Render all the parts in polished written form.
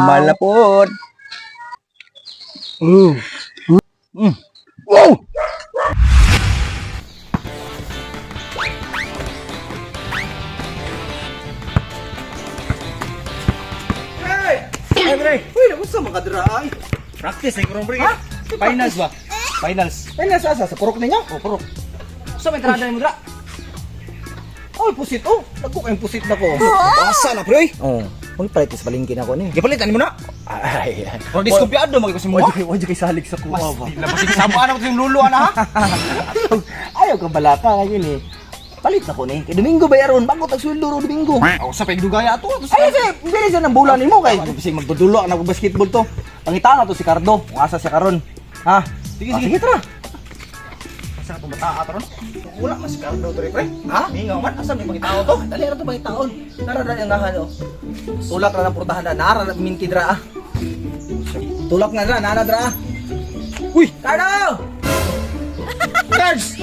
Malapot. Wow! Hey, pre. Uy, nagusto man ka dira ay. Practice ay kurong pre. Ha? Finals ba? Finals. Ay nasa asa sa purok ninyo? Oh, puro. Sa may entrada nimo dra? Oy, pusit oh. Nagko kayong pusit na ko. Basa na pre. Oh. Uy, palit sa palengke na ko ni. Gipalit ani mo na. Ay. Pero diskumpiyado magiging mo. Wala kay salig sa kuha ba. Mas labas sama na yung lulo ana ha. Ayaw kang balaka ngayon eh. Palit na ko ni. Kay Domingo ba yaron? Bago tag sweldo ro Domingo. Ako sa pagdugaya ato. Ay, kasi, bili siya ng bola nimo kay bisig magdudulo ang nag-basketball to. Pangita na to si Cardo. Kung asa siya karon. Ha? Sige, Ah, sige. sige tara. Asa na itong bata ato ron? Wala man si Cardo dre pre. Ha? Mingaw man asa may pangitao to? Dali ra to pangitaon. Nara ra yung nahan oh. Tulak ra ng portahan na nara ra minti dra ah. Tulak na dra, nara dra ah. Uy, Cardo! Cards!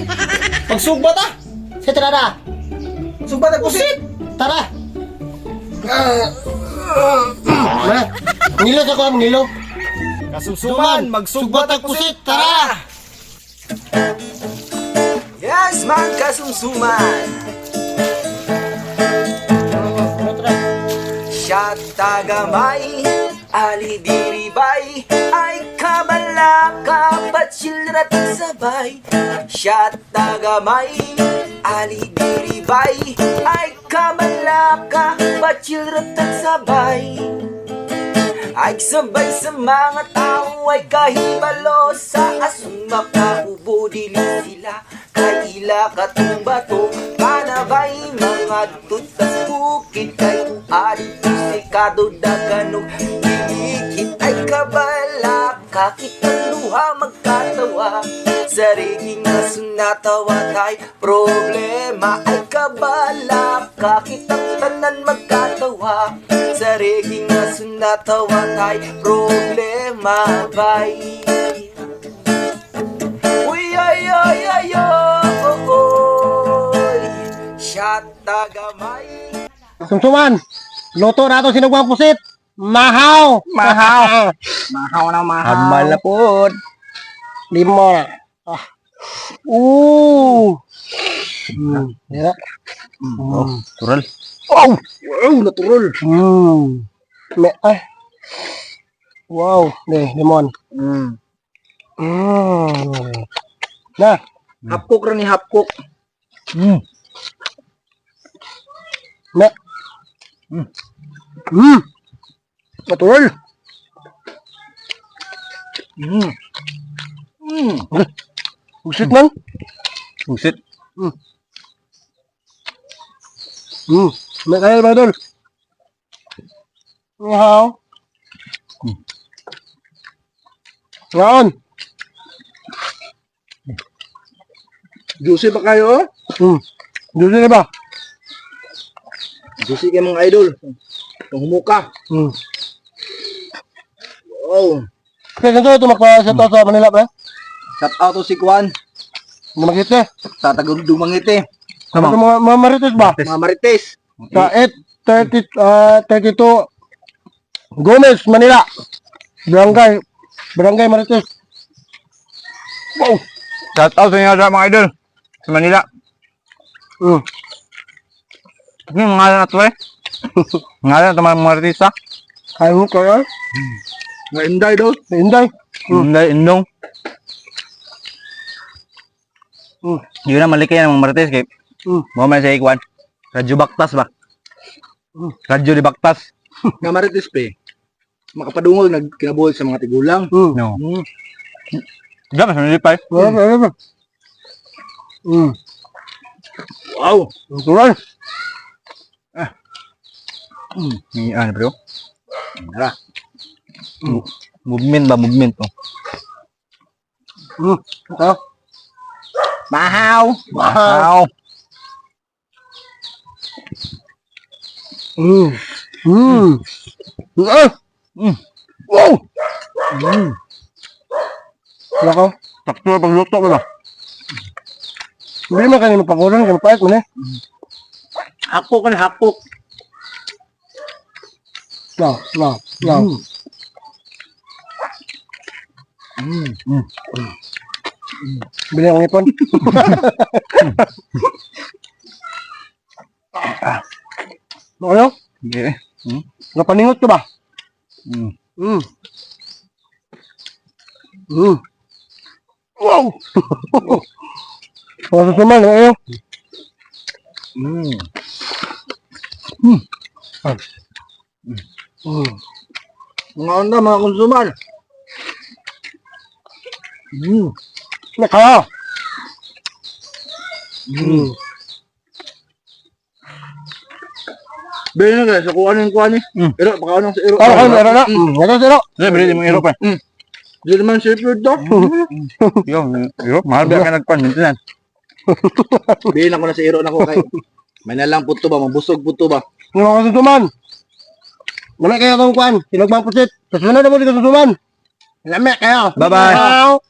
Pagsugba ta. Sa tara! Sugba ta pusit. Tara! Ma, ngilo sa kuha, ngilo. Kasumsuman, magsugba Sugbat ang pusit, tara! Yes, man kasumsuman. Siya tagamay, ali diribay, ay kabalaka, batsilrat sabay. Siya tagamay, ali diribay, ay kabalaka, batsilrat sabay. Ay sabay sa mga tao ay kahibalo sa asong makaubo dili sila kaila katong bato panabay mga tutas bukid kay uari si kado daganog gilikit ay kabala kakitang duha magkatawa sarili nga sunatawa tay problema ay kabala kakitang tanan magkatawa sarili nga sunatawa tay problema bay. Uy ay ay ay ay oy siya tagamay. Sumsuman, luto na ito sinugwang pusit. Mahaw! Mahaw. Mahaw na mahaw. Malapot. Limo na. Ah. Ooh! Yeah. Oh, tural. Oh! Wow, natural. Me, ay. Wow, de, limon. Na, Hapkok ra ni hapkok. Me. Natural. Usit man. Usit. May kaya ba dol? Wow. Ngaon. Juicy ba kayo? Oh? Juicy na ba? Juicy kay mga idol. Kung humuka. Wow. Kaya ganito ito magpa-set out sa Manila ba? Shout out to si Kwan. Dumagit eh. Sa Tagudumangiti. Ito mga marites ba? Mga Marites. Sa 8:30, 32 Gomez, Manila. Barangay Marites. Wow. Shout out sa inyo sa mga idol sa Manila. Ano yung ngalan na to eh? Ngalan na ito mga artista. Kaya mo kayo? Mga Inday daw. Inday. Inday, Indong. Yun na, malikay ng mga marites kay. Mo man sa ikwan. Radyo Baktas ba? Radyo di Baktas. Nga Marites pe. Makapadungol nagkinabuhi sa mga tigulang. No. Diyan, mas manilipay. Wala, wala, wala. Wow. Natural. Ni ano bro? Tara. Movement ba? Movement oh. Ito. Mahaw. Wow. Ah! Wow! Wala ko. Sakto na pagluto ba? Hindi man kanino pagulan, kaya mapait man eh. Hakok kan hakok. No, no, no. Bili akong ipon. Ano? Okay. Napaningot ka ba? Mm. Wow! Mga susuman, ano? Mga onda, mga konsuman. Nakaya! Bili na guys, kuha ng kuha ni. Iro, baka anong sa iro. Ano, ano, ano, ano? Ano, ano? Sige, bili mo iro pa. Di naman seafood to. Yo, iro, mahal ba ka nagkuan maintenance? Bili na ko na sa iro na ko kay. May nalang puto ba, mabusog puto ba. Yung mga kasusuman. Lami kayo itong kuan. Sinugmang pusit. Kasunod na mo dito kasusuman. Lami kayo. Bye-bye. Ciao.